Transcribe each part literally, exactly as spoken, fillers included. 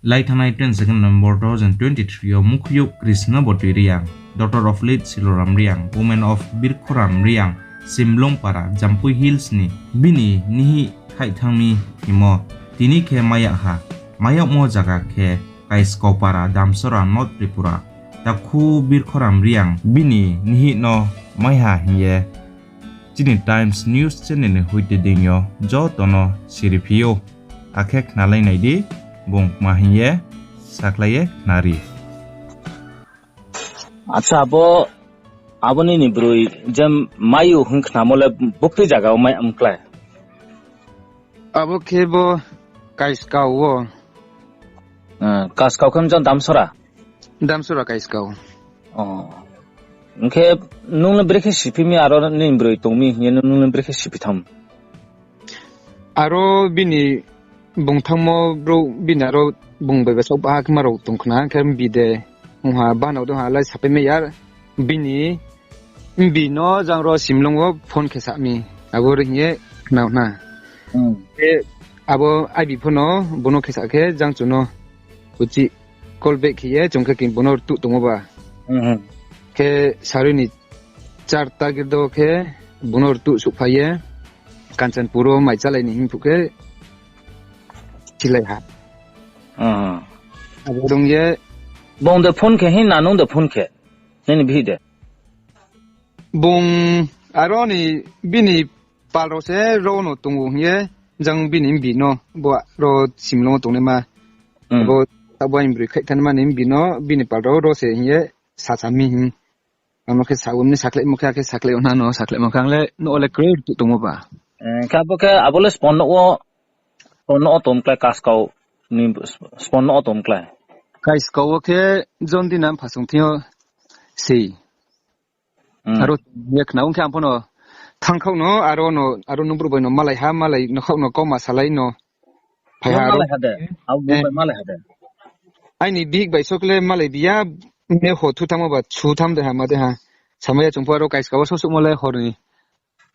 Lai thanai twenty second November two thousand twenty three yo mukhuyouh Krishna Boti Reang, daughter of late Siloram Reang, woman of Birkhoram Reang, Simlong Para, Jampui Hills ni, bini nihih khaihthang mi himo, tini khe maiya ha, maiyagmo zaga khe Kaiskau Para, Damsora, North Tripura, takhu Birkhoram Reang, bini nihih no maiha hing ye chini Times News channel ni hoite deing yo joto no siri phi ou. Akhe khnalai nai di, bung kma hing ye sakhlai ye khnari. Acha, abo, abo nini broi je mai ou hing khnamo le bukti zaga wo mai mklái? Abo khe bo Kaiskau wo. Eh, Kaiskau khe mjang Damsora? Damsora Kaiskau. Oh. Hing khe nung le brekhe siphi mi, aro nini broi tong mi hing ye nung le brekhe siphi tham? Aro bini bung thanngmo brouh bini aro bung bai bai saoh baha khe ma rao tong khna, hing khe mbi de ong ha, bahanao de ong ha, lai sapai mai ya. Bini mbi no jang ro Simlong wo phone khe sa mi, abo ri hing ye khna khna. Hmm. Khe abo aibi phone no bono khe sa khe jang chung no uchih call back khe ye chung khe khe bono rtuh tongmo ba. Hmm. Khe sarui ni char ta girdo khe bono rtuh souhphai ye Kanchanpur wo mai chálai ni hing phuh khe silai ha. Hmm. Abo dong ye. Bung de phone khe hing na nung de phone khe? Nini bihih de? Bung aro ni bini pal rao se ro no tong ou hing ye, jang bini mbi no, bo ro Simlong wo tongnaima. Hmm. Abo, abo aini broi khaih thanngma ni mbi no, bini pal rao ro se hing ye, sasa mi hing. Ang no khe sa ou, mni sakhlaimo khe, akhe sakhlai ou na no, sakhlaimo khe, ang le nouh wo le kroi rtuh tongmo ba. Eh, khe abo khe, abo le sbo nouh wo, sbo nouh wo tong klái Kaiskau ni, sbo nouh wo tong klái? Kaiskau wo khe, Jondina mphasong thing yo sei. Hmm. Aro ye khna ong khe ang pho no thanngkhaoh no, aro no, aro nung brouh bai no malai ha, malai no khaoh no kauma salai no. Phai ha aro. Malai ha de? Abo bung bai malai ha de? Aini bihih bai sokle malai bi ya, ne ho thu thanngmo ba, su tham de ha, ma de ha. Samai ya chung pho aro Kaiskau wo souh souhmo le hor ni.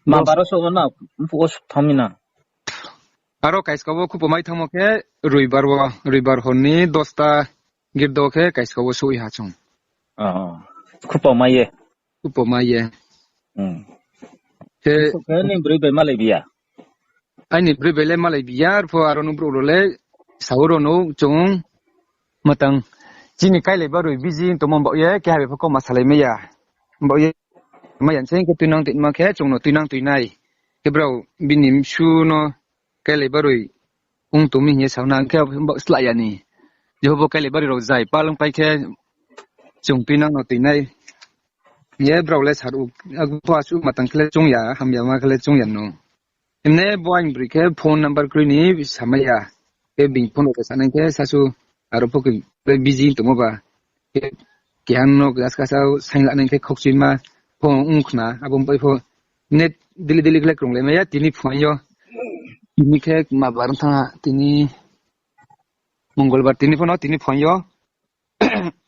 Ma baro souh na, mphuh wo souh tham mi na. Aro Kaiskau wo khupo mai thanngmo khe, roibar wo, roibar hor ni dosta girdo khe Kaiskau wo souh ha chung. Oh, khupo mai ye. Khupo mai ye. Hmm. Khe khe nini broi bai malai bi ya? Aini broi bai le malai bi ya, arpho aro nung brouh rao le, sao ro no chung, matang, chini kailai baroi busy tongmo baoh ye, keha bai pho kauma salai mai ya. Baoh ye, mai ya se khe tuinang tuima khe, chung no tuinang tuinai. Khe brao bini msu no kailai baroi ong tong mi hing ye sao na, khe baoh slái ya ni. Jehobo kailai baroi rao zai palong pai khe, chung tuinang no tuinai. Ye brao le sar ou, abo pho asuh matang khe le choung ya, hamyama khe le choung ya no. Emne bo aini broi khe phone number kroi ni samai ya. Khe bini phone rao khe sanai khe sasu aro pho khe busy tongmo ba. Khe keha no kasa kasa saing lanai khe khaukchuima phone ong khna, abo bai pho net daily daily khe le krunglai mai ya, tini phone yo. Tini khe ma bar thanng ha, tini Mongolbar, tini phone, tini phone yo.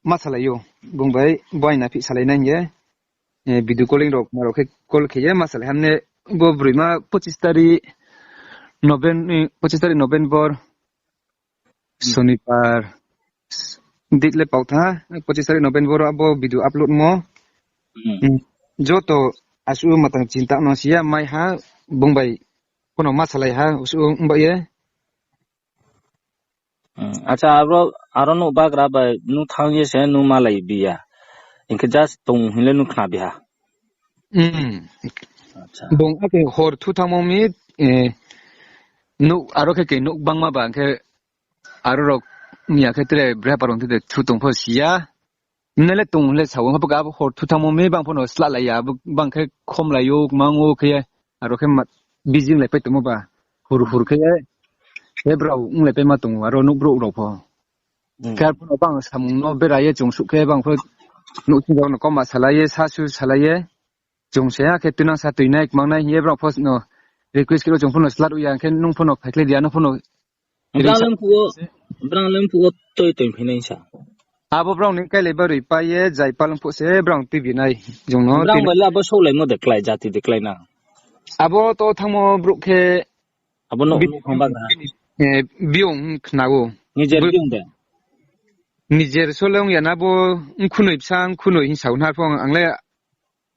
Ma salai ou, bung bai bo aini phi salai nai hing ye, eh, video calling rao, ma rao khe call khe ye ma salai ha mne, bo broima পঁচিশ তারিখ November, পঁচিশ তারিখ November, Sonibar, date le pau thanng ha, পঁচিশ তারিখ November abo video upload mo. Hmm. Hmm. Joto asuh matang chinta no si ya mai ha, bung bai phone no ma salai ha, asuh ong ba ye. Hmm, acha, aro, aro nouh bagra bai nung thanng ye se nung malai bi ya. Hing khe just tong hing le nung khna bi ha. Hmm. Acha. Bung akhe hor thu thanngmo mi, eh, nouh, aro khe ke nouh bangma ba, hing khe aro rao miya khe tre breha parong the de thu tong pho si ya. Mne le tong le sao, hapha abo hor thu thanngmo mi bang pho no slalai ya, bang khe khomlai ou, mang ou khe, aro khe ma, busy onglai pai tongmo ba, hur hur khe, khe brao onglai pai ma tong ou, aro nouh brouh rao pho. Hmm. Khe arphuh no bang samung no bera ye chung suh khe bang pho nouhsing rao no kauma salai ye, sasu salai ye, chung se akhe tuinang sa tuinai, kmangnai hing ye brao pho no request khe rao chung pho no slat ou ya, khe nung pho no phaikhlai di, ano pho no Brang lem phuh wo, brang lem phuh wo toi toi phi nai sa. Abo brang ni kailai baroi pai ye, zai palong phuh se brang tui bi nai. Jong no brang bai le abo souhlaimo de klái, jati de klái na. Abo to thanngmo brouh khe abo no bi-, biyong khna ou. Nijer biyong de? Nijer so le ong ya na bo, mkhunoi bsa, mkhunoi hing sao na pho ang le,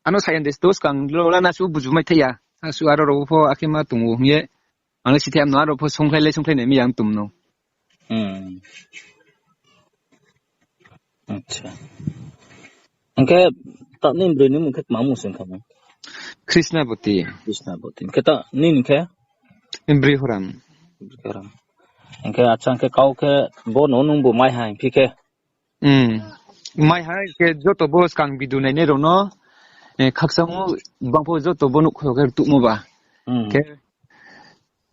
ano scientist to skang lo la na su buju mai thai ya. Asuh aro rao pho akhe ma tong ou hing ye. Ang le sithai mano aro pho songkhlai le songkhlai nai mi yang tum no. Hmm. Acha. Hing khe, ta nini broi ni mung khe tma mung sing kha mo? Krishnaboti. Krishnaboti. Hing khe ta nini khe? Brihoram. Brihoram. Hing khe acha, hing khe kau khe bo no nung bo mai ha hing phi khe? Hmm. Mai ha khe joto bo skang video nainai rao no, eh, khakchang o bang pho joto bo nouh kho khe rtuhmo ba. Hmm. Khe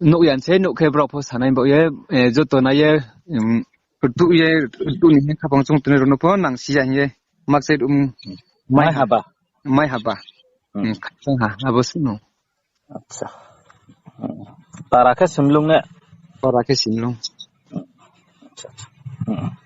nouh yan se, nouh khe brao pho sanai bao ye, eh, joto nai ye, um, rtuh ye, rtuh ni hing khaphang chung tongnai rao no pho nang si ya hing ye. Makchai, um, mai Mai ha. haba. Mai haba. Hmm. Hmm, khakchang ha, abo suh no. Acha. Hmm. Para khe Simlung ne? Para khe Simlung. Hmm. Acha, acha. Hmm.